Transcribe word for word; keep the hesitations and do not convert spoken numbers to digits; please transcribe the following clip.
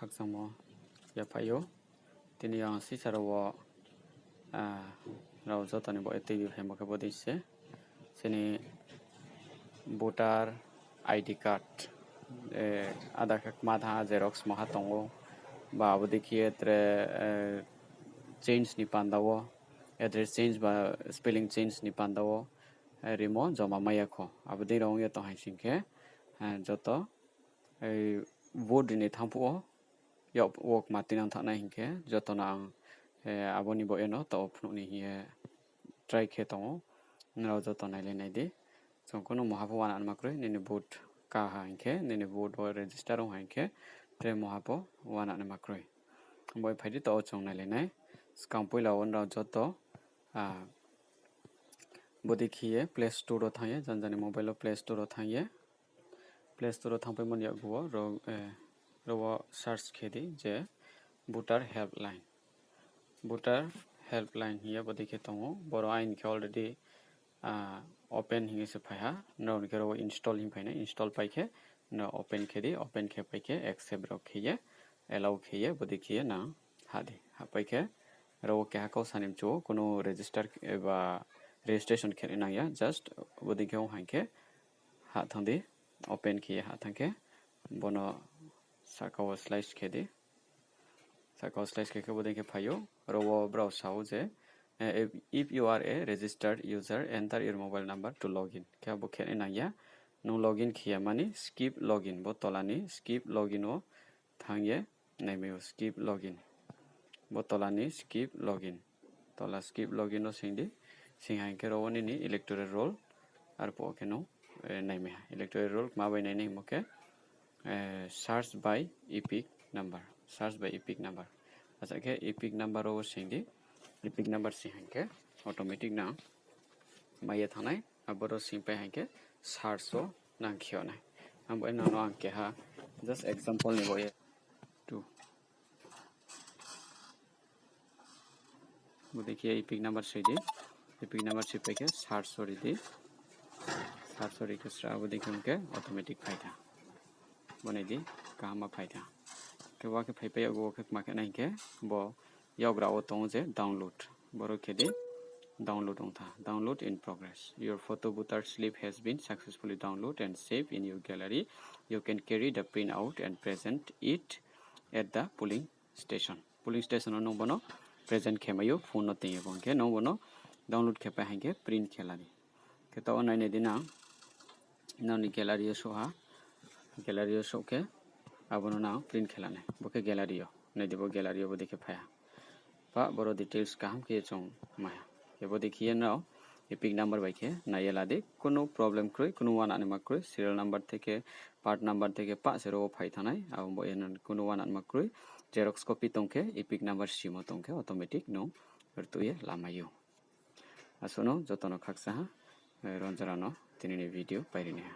Khakchangmo yaphaih ou. Tini ang sisa rao wo, ah, rao joto ni bo tuibi phaimo khe bodei se. Chini voter I D card, eh, ada khe kma tha xerox moha tong ou, ba abo dei khe ye tre, eh, change ni panda wo, address change ba spelling change ni panda wo, eh, rimo joma mai ya kho. Abo dei rao ong ye tong hai sing khe, eh, joto, eh, vote ri ni thanng phuh wo, yak wo kma tuinang thanng nai hing khe, joto no ang, eh, abo ni bo ye no taoh wo phnuh ni hing ye try khe tong ou. Nrao joto nailai nai di. Chung kuno muha pho uana naima kroi, nini vote ka ha hing khe, nini vote wo register ong ha hing khe, tre muha pho uana naima kroi. Bo phai di, taoh wo chung nailai nai. Skang poila wo nrao joto, ah, bodei khe ye Play Store wo thanng ye, janja ni mobile wo Play Store wo thanng ye, Play Store wo thanngpaimo ni yakgu wo ro, eh, ro wo search khe di je Voter Helpline. Voter Helpline hing ye bodei khe tong ou. Boro aini khe already, ah, open hing ye se phai ha. Nrao ni khe ro wo install hing phai nai, install pai khe, nrao open khe di, open khe pai khe accept rao khe ye, allow khe ye, bodei khe ye nang hah di. Hahpai khe, ro wo keha kau sa ni mchu, kuno register eba registration khe nai nang ya, just bodei khe ong ha hing khe, hah thanng di, open khe ye hah thanng khe, bono sahka wo slice khe di. Sahka wo slice khe khe bodei khe phai ou, ro wo brao sa ou je, eh, if, if you are a registered user, enter your mobile number to login. Khe abo khe nai nang ya, nung login khe ya mani skip login, bo tola ni skip login wo thanng ye naimai ou, skip login. Bo tola ni skip login. Tola skip login no sing di. Sing ha hing khe ro wo nini electoral roll, arphuh khe nung, eh, naimai ha. Electoral roll kma bai nai nai hingmo khe, eh, search by EPIC number. Search by EPIC number. Acha khe EPIC number wo sing di. EPIC number sing ha hing khe automatic nang mai ye thanng nai. Aboro sing pai ha hing khe search wo nang khe nai. Ang bo nang no ang keha just example ni bo ye two. Bodei khe EPIC number soi di. EPIC number soi pai khe search wo ri di. Search wo ri khe sra bodei khe ong khe automatic phai tha. Bo nai di, kaham ma phai tha. Khe wa khe phaipai yakgu wo khe kma khe nai hing khe, bo yakgra wo tong ou je download. Boro khe di, download ong tha. Download in progress. Your photo voter slip has been successfully downloaded and saved in your gallery. You can carry the print out and present it at the polling station. Polling station wo nung bono present khe mai ou, phone no ting ye bo hing khe nung bono download khe pai hing khe print khe la di. Khe taoh wo nai nai di nang, nang ni gallery yo souh ha, gallery yo souh khe, abo no nang print khe la nai. Bo khe gallery yo, nai di bo gallery yo bodei khe phai ha. Pa boro details kaham khe ye chung mai ha. Khe bodei khe ye nrao EPIC number bai khe nai ye la di. Kuno problem kroi, kuno uana naima kroi, serial number theke, part number theke, pa se ro wo phai thanng nai, abo bo ye nang kuno uana naima kroi. Xerox copy tong khe, EPIC number simo tong khe, automatic nung rtuh ye lamai ou. Asuh no joto no khakchang ha, eh, ronjora no tini ni video pai ri nai ha.